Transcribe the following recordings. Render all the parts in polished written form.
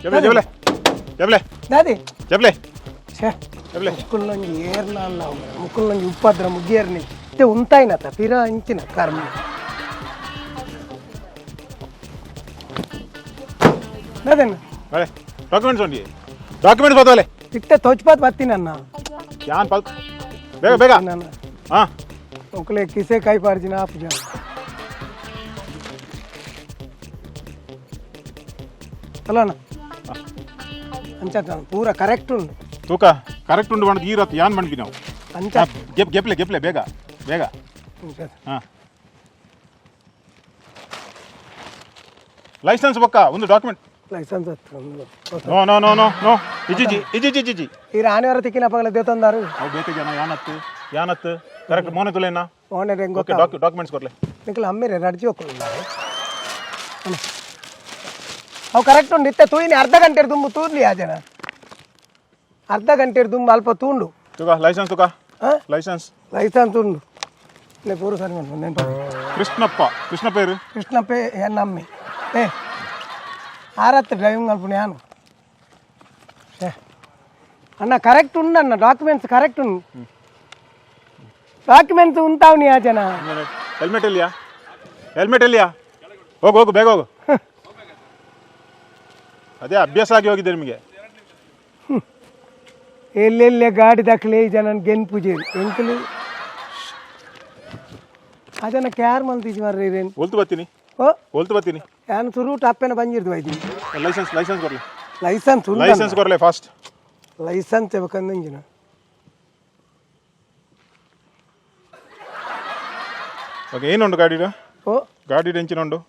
ಜಬ್ಲೆ ಜಬ್ಲೆ ಜಬ್ಲೆ ದಾದಿ. ಜಬ್ಲೆ. ಛೇ. ಜಬ್ಲೆ. ಮುಕ್ಕುಲ್ಲೊಂಜಿ ಏರ್ನ ಅಲ್ಲ, ಮುಕ್ಕುಲ್ಲೊಂಜಿ ಉಪ್ಪದ್ರ ಮುಗಿಯರ್ನಿ ಇತ್ತೆ ಉಂತಾಯಿನತ ಪಿರ ಅಂಚಿನ ಕರ್ಮ. ದಾದಣ್ಣ. ಬಳೆ, ಡಾಕ್ಯುಮೆಂಟ್ಸ್ ಉಂಡಿ, ಡಾಕ್ಯುಮೆಂಟ್ಸ್ ಬತ್ತವಲೆ. ಇತ್ತೆ ತೋಚ್ಪಾತ್ ಬತ್ತೀನಣ್ಣ. ಯಾನ್ ಪಲ್, ಬೇಗ ಬೇಗ. ನಾನು ಹಾಂ. ಮುಕ್ಕುಲೆ ಕಿಸೆ ಕಾಯಿ ಪಾರ್ಜಿನ ಆಪುಜ. ಅಲ್ಲ ಅಣ್ಣ, ಅಂಚ ಪೂರ ಕರೆಕ್ಟ್ ಉಂಡು. ತೂಕ ಕರೆಕ್ಟ್ ಉಂಡು ಬಣ್ಣ ಈ ರತ್ ಯಾನ್ ಮಣ್ಪಿ ನಾವು. ಅಂಚ. ಗೆಪ್ ಗೆಪ್ಲೆ ಗೆಪ್ಲೆ, ಬೇಗ ಬೇಗ. ಅಂಚ. ಹಾಂ, ಲೈಸೆನ್ಸ್ ಬೊಕ್ಕ ಒಂದು ಡಾಕ್ಯುಮೆಂಟ್. ಲೈಸೆನ್ಸ್ ಹತ್ರ ಒಂದು. No no no no no, ಇಜಿಜಿ ಇಜಿಜಿ ಇಜಿಜಿ. ಈ ರಾಣಿವರ ತಿಕ್ಕಿನ ಪಗಲ ದೇತಂದಾರು. ಅವು ಬೇತೆ ಜನ ಯಾನತ್ತು ಯಾನತ್ತು ಕರೆಕ್ಟ್ ಮೋನೆ ತುಲೇನಾ. ಓನರ್ ಹೆಂಗ್ ಓಕೆ. ಗೊತ್ತಾ? ಡಾಕ್ಯುಮೆಂಟ್ಸ್ ಕೊರ್ಲೆ. ನಿಖಲ್ ಅಮ್ಮೇರೆ ರಡ್ಜಿ ಹೋಗ್ಕೊಳ್ಳ. ಅವು ಕರೆಕ್ಟ್ ಉಂಡು. ಇತ್ತೆ ತೂಯಿನಿ ಅರ್ಧ ಗಂಟೆ ದುಂಬು ತೂರ್ಲಿ ಆ ಜನ ಅರ್ಧ ಗಂಟೆ ದುಂಬು ಅಲ್ಪ ತೂಂಡು. ತುಕ ಲೈಸೆನ್ಸ್ ತುಕ. ಹಾಂ. ಲೈಸೆನ್ಸ್. ಲೈಸೆನ್ಸ್ ಉಂಡು. ಇಲ್ಲ, ಪೂರ ಸರಿ ಉಂಟು, ನೆನಪು. ಕೃಷ್ಣಪ್ಪ, ಕೃಷ್ಣ ಪೇರು. ಕೃಷ್ಣಪ್ಪೆ ಎನ್ನ ಅಮ್ಮೆ. ಏ ಆರತ್ತು ಡ್ರೈವಿಂಗ್ ಅಲ್ಪುಣ ಯಾನು. ಏ ಅಣ್ಣ, ಕರೆಕ್ಟ್ ಉಂಡು ಅಣ್ಣ, ಡಾಕ್ಯುಮೆಂಟ್ಸ್ ಕರೆಕ್ಟ್ ಉಂಡು. ಡಾಕ್ಯುಮೆಂಟ್ಸ್ ಉಂಟಾವ್ ನೀ ಆ ಜನ. ಹೆಲ್ಮೆಟ್ ಎಲ್ಲಿಯಾ? ಹೆಲ್ಮೆಟ್ ಎಲ್ಲಿಯಾ? ಹೋಗು ಹೋಗು, ಬೇಗ ಹೋಗು. ಅದೇ ಅಭ್ಯಾಸ ಆಗಿ ಹೋಗಿದೆ ನಿಮಗೆ. ಎಲ್ಲೆಲ್ಲ ಗಾಡಿ ದಾಖಲೆ ಈ ಜನ ಗೆನ್ಪುಜೆ ಎಂಕಲು ಆ ಜನ ಕ್ಯಾರ್ ಮಲ್ತಿಜಿ ಮಾರ್ರೆ ಇರೇನು. ಒಲ್ತು ಬರ್ತೀನಿ. ಓ. ಒಲ್ತು ಬರ್ತೀನಿ. ಯಾನ್ ಸುರೂಟ್ ಅಪ್ಪೆನ ಬಂಜಿರ್ದು ವೈದಿ. ಲೈಸೆನ್ಸ್, ಲೈಸೆನ್ಸ್ ಕೊರ್ಲೆ. ಲೈಸೆನ್ಸ್ ಉಂಡು. ಲೈಸೆನ್ಸ್ ಕೊರ್ಲೆ ಫಾಸ್ಟ್. ಲೈಸೆನ್ಸ್ ಬೇಕಂದಂಜಿನ. ಓಕೆ, ಏನುಂಡು ಗಾಡಿಡು? ಓ. ಗಾಡಿ ಎಂಚಿನ ಉಂಡು?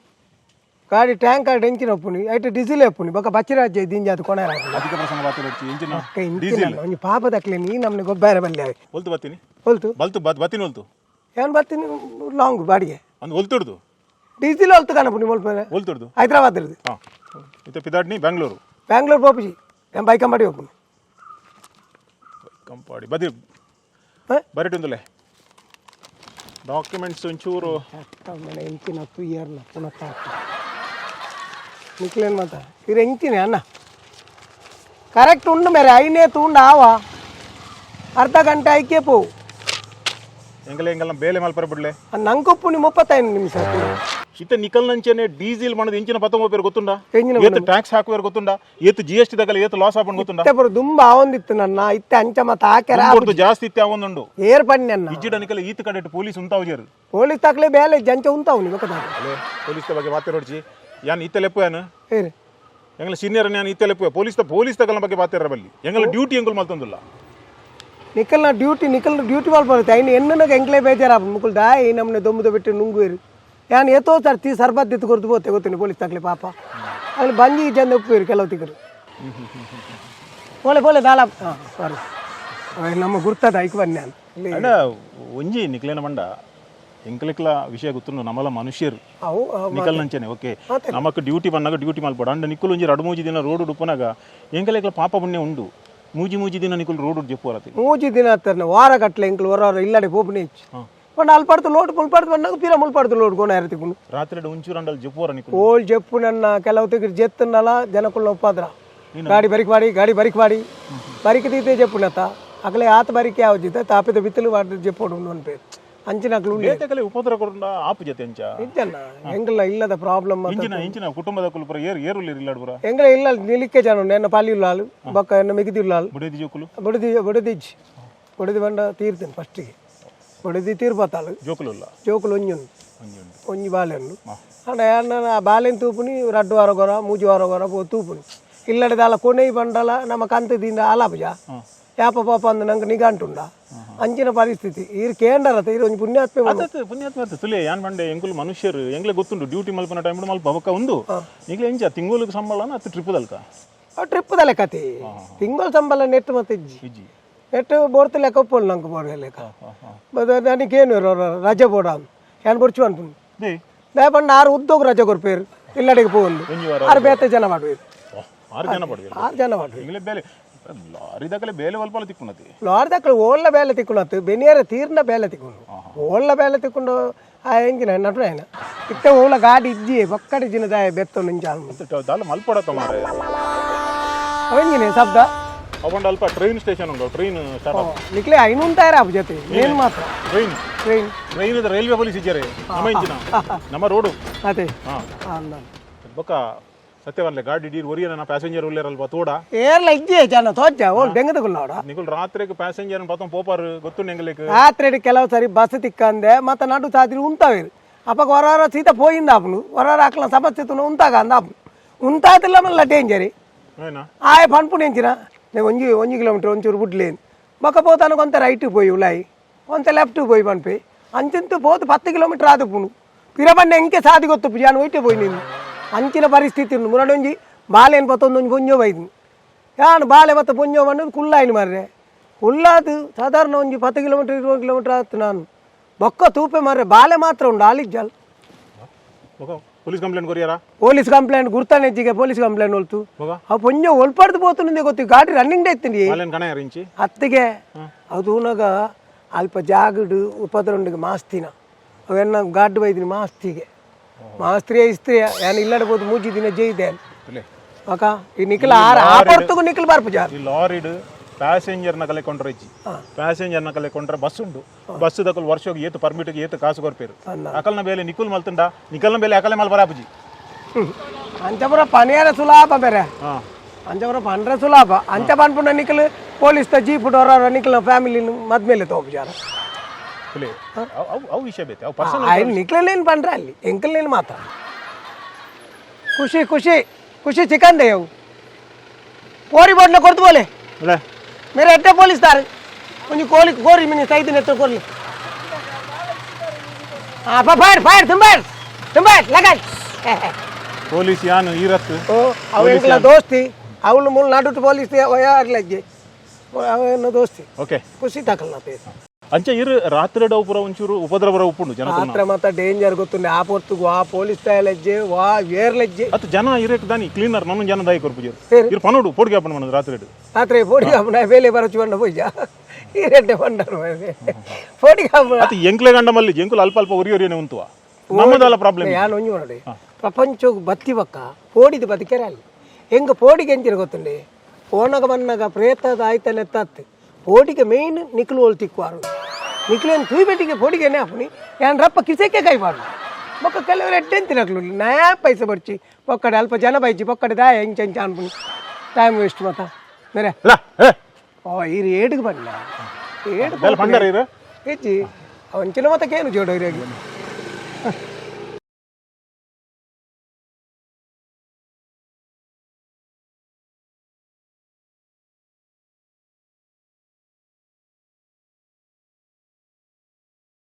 ಗಾಡಿ ಟ್ಯಾಂಕ್ ಕಾರ್ಡ್ ಎಂಚಿನ ಒಪ್ಪುನಿ, ಐಟ್ ಡೀಸೆಲ್ ಒಪ್ಪುನಿ, ಬೊಕ ಬಚ್ಚಿರಾಜ್ಯ ದಿಂಜಾದ ಕೊಣೆ. ಅಧಿಕ ಪ್ರಸಂಗ ಬಾತಿ ಎಂಚಿನ? ಇಂಚಿನ ಡೀಸೆಲ್. ಒಂಜಿ ಪಾಪ ದಕ್ಲೆ ನೀ ನಮ್ನೆ ಗೊಬ್ಬರ ಬಲ್ಲೆ ಅವೆ. ಒಲ್ತು ಬರ್ತೀನಿ. ಹೊಲ್ತು. ಬಲ್ತು ಬತ್ತೀನಿ ಒಲ್ತು. ಏನ್ ಬರ್ತೀನಿ ಲಾಂಗ್ ಬಾಡಿಗೆ. ಅಂದ್ ಒಲ್ತುಡ್ದು. ಡೀಸೆಲ್ ಹೊಲ್ತು ಕಾಣಪುನಿ ಮುಲ್ಪ. ಒಲ್ತುಡ್ದು. ಹೈದರಾಬಾದ್. ಹಾಂ, ಇತ್ತೆ ಪಿದಾಡ್ನಿ ಬೆಂಗಳೂರು. ಬ್ಯಾಂಗ್ಳೂರ್ ಪೋಪುಜಿ, ಏನ್ ಬೈಕಂಬಾಡಿ ಒಪ್ಪುನಿ. ಕಂಪಾಡಿ ಬದಿ. ಹ? ಬರಟುಂದುಲೆ ಡಾಕ್ಯುಮೆಂಟ್ಸ್ ಒಂಚೂರು. ಮನೆ ಎಂಚಿನ ತುಯ್ಯರ್ನ ಪುನಃ ನಿಕ್ಲೇನ್ ಮಾತ ಇರು ಎಂಚಿನ ಅಣ್ಣ, ಕರೆಕ್ಟ್ ಉಂಡು ಮೇರೆ. ಐನೇ ತೂಂಡು ಆವ ಅರ್ಧ ಗಂಟೆ ಐಕೆ ಪೋವು. ಎಂಗಲ ಎಂಗಲ್ನ ಬೇಲೆ ಮಲ್ಪರ ಬಿಡ್ಲೆ. ನಂಗೊಪ್ಪುನಿ 35 ನಿಮಿಷ. ಇತ್ತ ನಿಕಲ್ ನಂಚೆನೆ ಡೀಸೆಲ್ ಮಾಡದು ಇಂಚಿನ ಪತ್ತೊಂಬ ಪೇರು ಗೊತ್ತುಂಡ? ಎಂಜಿನ. ಏತ್ ಟ್ಯಾಕ್ಸ್ ಹಾಕುವೇರು ಗೊತ್ತುಂಡ? ಏತ್ G S T ತಗಲ ಏತ್ ಲಾಸ್ ಆಪಂಡ್ ಗೊತ್ತುಂಡ? ಇತ್ತೆ ಪೂರ ದುಂಬ ಆವೊಂದಿತ್ತು ನನ್ನ, ಇತ್ತೆ ಅಂಚ ಮತ್ತ ಆಕೆರ. ಕೊಡ್ತು ಜಾಸ್ತಿ ಇತ್ತೆ ಅವೊಂದುಂಡು. ಏರ್ ಪನ್ನಿ ಅನ್ನ. ಇಜ್ಜಿಡ ನಿಕಲ ಈತ್ ಕಡೆ ಪೊಲೀಸ್ ಉಂತಾವುಜೇರು. ಪೊಲೀಸ್ ತಾಕ್ಲೆ ಬೇಲೆ ಜಂಚ ಉಂತಾವು ಬೊಕದಾಗ. ಅಲ್ಲೇ ಪೊಲೀಸ್ ಬಗ್ಗೆ ಮಾತಾಡೋಡ್ಚಿ, ಯಾನ್ ಇತ್ತೆ ಲೆಪ್ಪು ಯಾನ್. ಏರ್. ಎಂಗಲ ಸೀನಿಯರ್ ಯಾನ್ ಇತ್ತೆ ಲೆಪ್ಪು. ಪೊಲೀಸ್ ಪೊಲೀಸ್ ತಗಲ ಬಗ್ಗೆ ಮಾತಾಡ ಬಲ್ಲಿ, ಎಂಗಲ ಡ್ಯೂಟಿ ಎಂಗುಲ್ ಮಲ್ತೊಂದುಲ್ಲ. ನಿಕಲ್ನ ಡ್ಯೂಟಿ, ನಿಕಲ್ನ ಡ್ಯೂಟಿ ಮಲ್ಪರುತ್ತೆ ಐನ್ ಎನ್ನಗ ಎಂಕ್ಲೆ ಬೇಜಾರಾಪ ಮುಕುಲ್ ದಾಯಿ ನಮ್ಮನೆ ದೊಂಬುದ ಬಿಟ್ಟು ನುಂಗುವೇರು. ಯಾನ್ ಏತೋ ಸರ್ತಿ ಸರ್ಬತ್ ದಿತ್ತು ಕೊರ್ದು ಪೋತೆ ಗೊತ್ತೇನೆ. ಪೊಲೀಸ್ ತಾಕ್ಲೆ ಪಾಪ ಅಲ್ಲಿ ಬಂಜಿ ಜನ ಒಪ್ಪುವೇರು ಕೆಲವು ತಿಕ್ಕರು. ಪೋಲೆ ಪೋಲೆ ದಾಲ. ಹಾಂ, ಸಾರಿ, ನಮ್ಮ ಗುರ್ತದ ಐಕ್ ಬನ್ನಿ ನಾನು ಇಲ್ಲಿ. ಅಂಡ ಒಂಜಿ ನಿಕ್ಲೇನ ಮಂಡ ಎಂಕಲಿಕ್ಲ ವಿಷಯ ಗೊತ್ತುಂಡು, ನಮ್ಮಲ ಮನುಷ್ಯರು. ಅವು ಅವು. ನಿಕಲ್ ನಂಚೆನೆ ಓಕೆ, ನಮಕ್ ಡ್ಯೂಟಿ ಬಂದಾಗ ಡ್ಯೂಟಿ ಮಲ್ಪಡ. ಅಂಡ ನಿಕ್ಕುಲು ಒಂಜಿ ರಡು ಮೂಜಿ ದಿನ ರೋಡ್ ಉಡುಪನಾಗ ಎಂಕಲಿಕ್ಲ ಪಾಪ ಪುಣ್ಯ ಉಂಡು. ಮೂಜಿ ಮೂಜಿ ದಿನ ನಿಕುಲು ರೋಡ್ ಜೆಪ್ಪು. ಮೂಜಿ ದಿನ ಹತ್ತರ್ನ ವಾರ ಗಟ್ಟಲೆ ಎಂಕ್ಲು ಹೊರ ಹೊರ ಇಲ್ಲಡೆ ಪೋಪುನೆ ಹೆಚ್ಚು. ಪಂಡ ಅಲ್ಪಾಡ್ದು ಲೋಡ್ ಮುಲ್ಪಾಡ್ದು ಬಂದಾಗ ತೀರಾ ಮುಲ್ಪಾಡ್ದು ಲೋಡ್ ಗೋಣ ಯಾರತಿಕೊಂಡು. ರಾತ್ರಿ ಒಂಚೂರು ಅಂಡಲ್ ಜೆಪ್ಪುವರ ನಿಕುಲು? ಓಳ್ ಜೆಪ್ಪು ನನ್ನ ಕೆಲವು ತೆಗಿರ್ ಜೆತ್ತನ್ನಲ ಜನಕುಲ್ನ ಉಪಾದ್ರ ಗಾಡಿ ಬರಿಕ್ ಮಾಡಿ, ಗಾಡಿ ಬರಿಕ್ ಮಾಡಿ, ಬರಿಕ್ ತೀತೆ ಜೆಪ್ಪುನತ ಅಗಲೇ ಆತ ಬರಿಕೆ ಯಾವ್ದಿದ್ದ ತಾಪಿದ ಬಿತ್ತಲು ವಾಡ್ದು ಜೆಪ್ಪೋಡು ಉಂಡು ಅನ್ಪೇರು ಅಂಚಿನಕ್ಲು ಉಳ್ಳೆ. ಬೇತೆಕಲೆ ಉಪದ್ರ ಕೊರಂಡ ಆಪು ಜತೆ ಅಂಚ. ಇಜ್ಜಣ್ಣ, ಎಂಗಲ ಇಲ್ಲದ ಪ್ರಾಬ್ಲಮ್. ಇಂಚಿನ ಇಂಚಿನ ಕುಟುಂಬದ ಕುಲು ಪುರ ಏರು ಏರುಲ್ಲಿ ಇಲ್ಲಾಡು ಪುರ. ಎಂಗಲ ಇಲ್ಲ, ನಿಲಿಕ್ಕೆ ಜನ ಉಂಡು. ಎನ್ನ ಪಾಲಿ ಉಲ್ಲಾಲು ಬೊಕ್ಕ ಎನ್ನ ಮಿಗಿದಿ ಉಲ್ಲಾಲು. ಬುಡೇದಿ ಜೋಕುಲು? ಬುಡದಿ, ಬುಡದಿಜ್ಜಿ. ಬುಡದಿ ಬಂಡ ತೀರ್ತೇನೆ ಫಸ್ಟಿಗೆ, ಬುಡದಿ ತೀರ್ಪತ್ತಾಳು. ಜೋಕುಲು ಇಲ್ಲ? ಜೋಕುಲು ಒಂಜಿ ಉಂಡು. ಒಂಜಿ ಉಂಡು. ಒಂಜಿ ಬಾಳೆಹಣ್ಣು. ಅಂಡ ಯಾನ್ ಆ ಬಾಳೆನ್ ತೂಪುನಿ ರಡ್ಡು ವಾರ ಗೊರ, ಮೂಜಿ ವಾರ ಗೊರ ಪೋ ತೂಪುನಿ. ಇಲ್ಲಡೆ ದಾಲ ಕೊನೆಯಿ ಬಂಡಲ ನಮ್ಮ ಕಂತದಿಂದ ಆಲಾಪುಜ ಯಾಪ ಪಾಪ ಅಂದ್ ನಂಗೆ ನಿಗಾಂಟುಂಡ ಅಂಚಿನ ಪರಿಸ್ಥಿತಿ ಈರ್ ಕೇಂಡರತ ಈರ್ ಒಂಜಿ ಪುಣ್ಯಾತ್ಮೆ ಮಲ್ಲು. ಅತ್ತತ್ ಪುಣ್ಯಾತ್ಮ ಅತ್ತ ತುಲೆ ಯಾನ್ ಬಂಡೆ ಎಂಕುಲು ಮನುಷ್ಯರು, ಎಂಗ್ಲೆ ಗೊತ್ತುಂಡು ಡ್ಯೂಟಿ ಮಲ್ಪನ ಟೈಮ್ ಮಲ್ಪ ಬೊಕ್ಕ ಉಂದು ಈಗಲೇ ಎಂಚ ತಿಂಗಳಿಗೆ ಸಂಬಳನ ಅತ್ತು ಟ್ರಿಪ್ ದಲ್ಕ? ಟ್ರಿಪ್ ದ ಲೆಕ್ಕತಿ, ತಿಂಗಳು ಸಂಬಳ ನೆಟ್ ಮತ್ತೆ ಇಜ್ಜಿ. ಇಜ್ಜಿ. ನೆಟ್ ಬೋರ್ತ ಲೆಕ್ಕ ಒಪ್ಪೋಳು ನಂಗೆ ಬೋರ್ ಲೆಕ್ಕ. ಮತ್ತೆ ನನಗೇನು ರಜೆ ಬೋಡ ಯಾನ್ ಬೊರ್ಚು ಅನ್ಪುನಿ. They. ದಾಯ ಪಂಡ ಆರು ಉದ್ಯೋಗ ರಜೆ ಕೊರ್ಪೇರು, ಇಲ್ಲಡೆಗೆ ಪೋಂದು. ಒಂಜಿ ವಾರ. ಆರು ಬೇತೆ ಜನ ಮಾಡುವೇರು. ಆರು ಜನ ಪಡುವೆ. ಆರು ಜನ ಮಾಡುವೇರು. ಎಂಗ್ಲೆ ಬೇಲೆ ಲಾರಿ ದಾಖಲೆ ಬೇಲೆ ವಲ್ಪಲ ತಿಕ್ಕುನತಿ. ಲಾರಿ ದಕ್ಕಲು ಓಳ್ಳ ಬೇಲೆ ತಿಕ್ಕುನತ್ತು, ಬೆನಿಯರ ತೀರ್ನ ಬೇಲೆ ತಿಕ್ಕೊಂಡು, ಓಳ್ಳ ಬೇಲೆ ತಿಕ್ಕೊಂಡು ಆ ಎಂಜಿನ ನಟು ಆಯ್ನ. ಇತ್ತೆ ಓಲ ಗಾಡಿ ಇಜ್ಜಿ ಪಕ್ಕಡೆ ಜಿನದಾಯ ಬೆತ್ತ ನಿಂಚಾನು ದಾಲ ಮಲ್ಪಡತ್ತ ಮಾರೆ. ಅವಂಜಿನೆ ಶಬ್ದ. ಅವಂಡ ಅಲ್ಪ ಟ್ರೈನ್ ಸ್ಟೇಷನ್ ಉಂಟು, ಟ್ರೈನ್ ಸ್ಟಾರ್ಟ್. ನಿಕ್ಲೆ ಐನೂನ್ ತಯಾರ ಜೊತೆ ಏನು ಮಾತ್ರ. Train. Train. Train railway police ಇದ್ದಾರೆ ನಮ್ಮ ಇಂಚಿನ ನಮ್ಮ ರೋಡು. ಅದೇ. ಹಾ. ಅಂದ. ಬೊಕ್ಕ ಸತ್ಯವನ್ಲೆ ಗಾಡಿ ಡೀರ್ ಒರಿಯನ ಪ್ಯಾಸೆಂಜರ್ ಉಲ್ಲೇರಲ್ಪ ತೋಡ. ಏರ್ಲ ಇಜ್ಜಿ ಜನ ತೋಜ ಓಲ್ ಬೆಂಗದಗುಲ್ಲಾಡ. ನಿಗುಲ್ ರಾತ್ರಿಗೆ ಪ್ಯಾಸೆಂಜರ್ ಪತ್ತೊಂದು ಪೋಪಾರು ಗೊತ್ತು ಎಂಗ್ಲಿಕ್. ರಾತ್ರಿ ಕೆಲವು ಸರಿ ಬಸ್ ತಿಕ್ಕಂದೆ ಮತ್ತೆ ನಡು ಸಾದ್ರಿ ಉಂತಾವೇರು. ಅಪ್ಪಗ ಹೊರ ಸೀತ ಪೋಯಿಂದ ಆಪುನು ಹೊರ ಹಾಕ್ಲ ಸಮಸ್ಯೆ ತುನು ಉಂತಾಗ ಅಂದ ಆಪುನು ಉಂತಾತಿಲ್ಲ ಮಲ್ಲ ಡೇಂಜರಿ. ಏನ? ಆಯ್ ಪನ್ಪುಣಿ ಎಂಚಿನ ಒಂಜಿ ಒಂಜಿ ಕಿಲೋಮೀಟರ್ ಒಂಚೂರು ಬುಡ್ಲೇನು ಬೊಕ್ಕ ಪೋತಾನ ಕೊಂತ ರೈಟ್ ಪೋಯಿ ಉಲಾಯಿ ಒಂತೆ ಲೆಫ್ಟ್ ಪೋಯಿ ಪನ್ಪೆ ಅಂಚಿಂತು ಪೋತು 10 ಕಿಲೋಮೀಟರ್ ಆದ ಪುಣು ಪಿರಬಣ್ಣ ಎಂಕೆ ಸಾದಿ ಗೊತ್ತು ಜಾನು ಒಯ್ಟೆ ಪೋಯಿ ನೀನು ಅಂಚಿನ ಪರಿಸ್ಥಿತಿ ಉಂಡು. ಮುರಡೊಂಜಿ ಬಾಲೆನ್ ಪತ್ತೊಂದೊಂಜಿ ಪೊಂಜೋ ಬೈದು ಯಾನು ಬಾಲೆ ಬತ್ತ ಪೊಂಜೋ ಬಂದು ಕುಲ್ಲಾಯಿನ ಮಾರ್ರೆ ಕುಲ್ಲಾದು ಸಾಧಾರಣ ಒಂಜಿ 10 ಕಿಲೋಮೀಟರ್ 20 ಕಿಲೋಮೀಟರ್ ಆಯ್ತು ನಾನು ಬೊಕ್ಕ ತೂಪೆ ಮಾರ್ರೆ ಬಾಲೆ ಮಾತ್ರ ಉಂಡು ಆಲಿಜ್ಜಲ್. ಬೊಕ ಪೊಲೀಸ್ ಕಂಪ್ಲೇಂಟ್ ಕೊರಿಯಾರ? ಪೊಲೀಸ್ ಕಂಪ್ಲೇಂಟ್ ಗುರ್ತಾನೆ ಪೊಲೀಸ್ ಕಂಪ್ಲೇಂಟ್ ಹೊಲ್ತು. ಬೊಕ? ಆ ಪೊಂಜೋ ಒಲ್ಪಡ್ದು ಪೋತುಂದೆ ಗೊತ್ತು ಗಾಡಿ ರನ್ನಿಂಗ್ ಇತ್ತು. ಬಾಲೆನ್ ಕಣ ಇಂಚಿ. ಅತ್ತಿಗೆ ಅದು ತೂನಗ ಅಲ್ಪ ಜಾಗಡು ಉಪದ್ರೊಂಡಿಗೆ ಮಾಸ್ತಿನ ಅವೆನ್ನ ಗಾಡ್ ಬೈದಿನಿ ಮಾಸ್ತಿಗೆ ಮಾಸ್ತ್ರಿಯ ಇಸ್ತ್ರಿಯ ಯಾನ್ ಇಲ್ಲಡೆ ಪೋದು ಮೂಜಿ ದಿನ ಜೈದೆ. ಇಲ್ಲೇ. ಅಕ್ಕ ಈ ನಿಖಿಲ್ ಆರ ಆ ಪೊರ್ತುಗು ನಿಖಿಲ್ ಬರ್ಪು ಜಾರ್. ಈ ಲಾರಿಡ್ ಪ್ಯಾಸೆಂಜರ್ನ ಕಲೆ ಕೊಂಡ್ರೆ ಇಜ್ಜಿ, ಪ್ಯಾಸೆಂಜರ್ನ ಕಲೆ ಕೊಂಡ್ರೆ ಬಸ್ ಉಂಡು. ಬಸ್ ದಕಲ್ ವರ್ಷಕ್ಕೆ ಏತು ಪರ್ಮಿಟ್ಗೆ ಏತು ಕಾಸು ಕೊರ್ಪೇರು. ಅಕಲ್ನ ಬೇಲೆ ನಿಕುಲ್ ಮಲ್ತುಂಡ ನಿಕಲ್ನ ಬೇಲೆ ಅಕಲೆ ಮಲ್ಪರ ಆಪುಜಿ. ಅಂಚಪುರ ಪನಿಯಾರ ಸುಲಾಭ ಬೇರೆ. ಹಾ. ಅಂಚಪುರ ಪಂಡ್ರೆ ಸುಲಾಭ ಅಂಚ ಪನ್ಪುಂಡ ನಿಖಿಲ್ ಪೊಲೀಸ್ ತ ಜೀಪ್ ಡೋರ ನಿಖಿಲ್ ಫ್ಯಾಮಿಲಿ ಮದ್ಮೇಲೆ ತೋಪು ಜಾರ. ಇಲ್ಲೇ ಅವು ಅವು ಅವು ವಿಷಯ ಬೇತೆ ಅವು ಪರ್ಸನಲ್. ಆಯ್ತು ನಿಖಿಲೇನು ಪಂಡ್ರೆ ಅಲ್ಲಿ ಎಂಕಲ್ನೇನು ಮಾತ್ರ ಖುಷಿ ಖುಷಿ ಖುಷಿ ಚಿಕನ್ they ಅವು ಕೋರಿ ಬೋಟ್ಲ ಕೊಡ್ತು ಬೋಲೆ. ಇಲ್ಲ. ಮೇರೆ ಎಟ್ಟೆ ಪೊಲೀಸ್ ದಾರು ಒಂಜಿ ಕೋಲಿ ಕೋರಿ ಮಿನಿ ಸೈದಿನ ಎತ್ತ ಕೋರ್ಲಿ. ಹಾಂ ಫೈರ್ ಫೈರ್ ತುಂಬಾರ್ ತುಂಬಾರ್ ಲಗಾಯ್. ಪೊಲೀಸ್ ಯಾನು ಈರತ್ತು. ಓ ಅವು ಎಂಕಲ ದೋಸ್ತಿ ಅವಳು ಮೂಲ ನಡುಟು ಪೊಲೀಸ್ ಅಜ್ಜಿ ಅವೇನು ದೋಸ್ತಿ. ಓಕೆ. ಖುಷಿ ತಕಲ್ನ ಪೇಸ್. ಅಂಚೆ ಇರು ರಾತ್ರಿ ಪೂರ ಒಂಚೂರು ಉಪದ್ರವ ಉಪ್ಪುಂಡು ಜನ. ರಾತ್ರಿ ಮಾತ್ರ ಡೇಂಜರ್ ಗೊತ್ತುಂಡೆ ಆ ಪೊರ್ತುಗು ಆ ಪೊಲೀಸ್ ಲಜ್ಜೆ ವಾ ಏರ್ ಲಜ್ಜೆ. ಅತ್ ಜನ ಇರಕ್ ದಾನಿ ಕ್ಲೀನರ್ ನಮ್ಮ ಜನ ದಾಯಿ ಕೊರ್ಪುಜರು. ಸೇರಿ. ಇರು ಪನೋಡು ಪೋಡಿಗೆ ಹಾಪಣ ಮನದು ರಾತ್ರಿ. ರಾತ್ರಿ ಪೋಡಿ ಕಾಪುನ ಬೇಲೆ ಬರಚು ಬಂಡ ಪೋಯ್ಯ ಈ ರೆಡ್ಡೆ ಬಂಡರು ಪೋಡಿ ಕಾಪುನ. ಅತ್ ಎಂಕ್ಲೆ ಗಂಡ ಮಲ್ಲಿ ಎಂಕುಲು ಅಲ್ಪ ಅಲ್ಪ ಒರಿ ಒರಿಯನೆ ಉಂತುವ ನಮ್ಮದಲ್ಲ ಪ್ರಾಬ್ಲಮ್. ಯಾನ್ ಒಂಜಿ ನೋಡಿ ಪ್ರಪಂಚಗ್ ಬತ್ತಿ ಬಕ್ಕ ಪೋಡಿದ ಬದುಕೆರೆ ಅಲ್ಲಿ ಹೆಂಗ ಪೋಡಿಗೆ ಎಂಚಿನ ಗೊತ್ತುಂಡೆ ಪೋನಗ ಬನ್ನಗ ಪ್ರೇತದ ಆಯ್ತನೆ ತತ್ತು ಪೋಡಿಗೆ ಮೇಯ್ನ್ ನಿಕ್ಲು ಓಲ್ ತಿಕ್ವಾರು ನಿಕ್ಲೇನು ತೂಯ್ಬೆಟ್ಟಿಗೆ ಪೋಡಿಗೆನೆ ಹಾಪುನಿ ಯಾನ್ ರಪ್ಪ ಕಿಸೆಕ್ಕೆ ಕೈ ಪಾಡು ಬೊಕ್ಕ ಕೆಲವರು ಎಡ್ಡೆಂತ ನಕ್ಲು ನಯಾ ಪೈಸೆ ಬಡ್ಚಿ ಪೊಕ್ಕಡೆ ಅಲ್ಪ ಜನ ಬೈಚಿ ಪೊಕ್ಕಡೆ ದಾಯ ಎಂಚ ಎಂಚ ಅನ್ಪುನಿ ಟೈಮ್ ವೇಸ್ಟ್ ಮತ್ತ ಮೇರೆ. ಅಲ್ಲ ಏ. ಓ ಈ ಏಡ್ಗೆ ಬನ್ನ ಏಡ್ ಬೆಲ್ ಪಂಡರ ಇರು. ಹೆಚ್ಚಿ ಅವಂಚಿನ ಮತ್ತಕ್ಕೇನು ಜೋಡೋರಿಯಾಗಿ.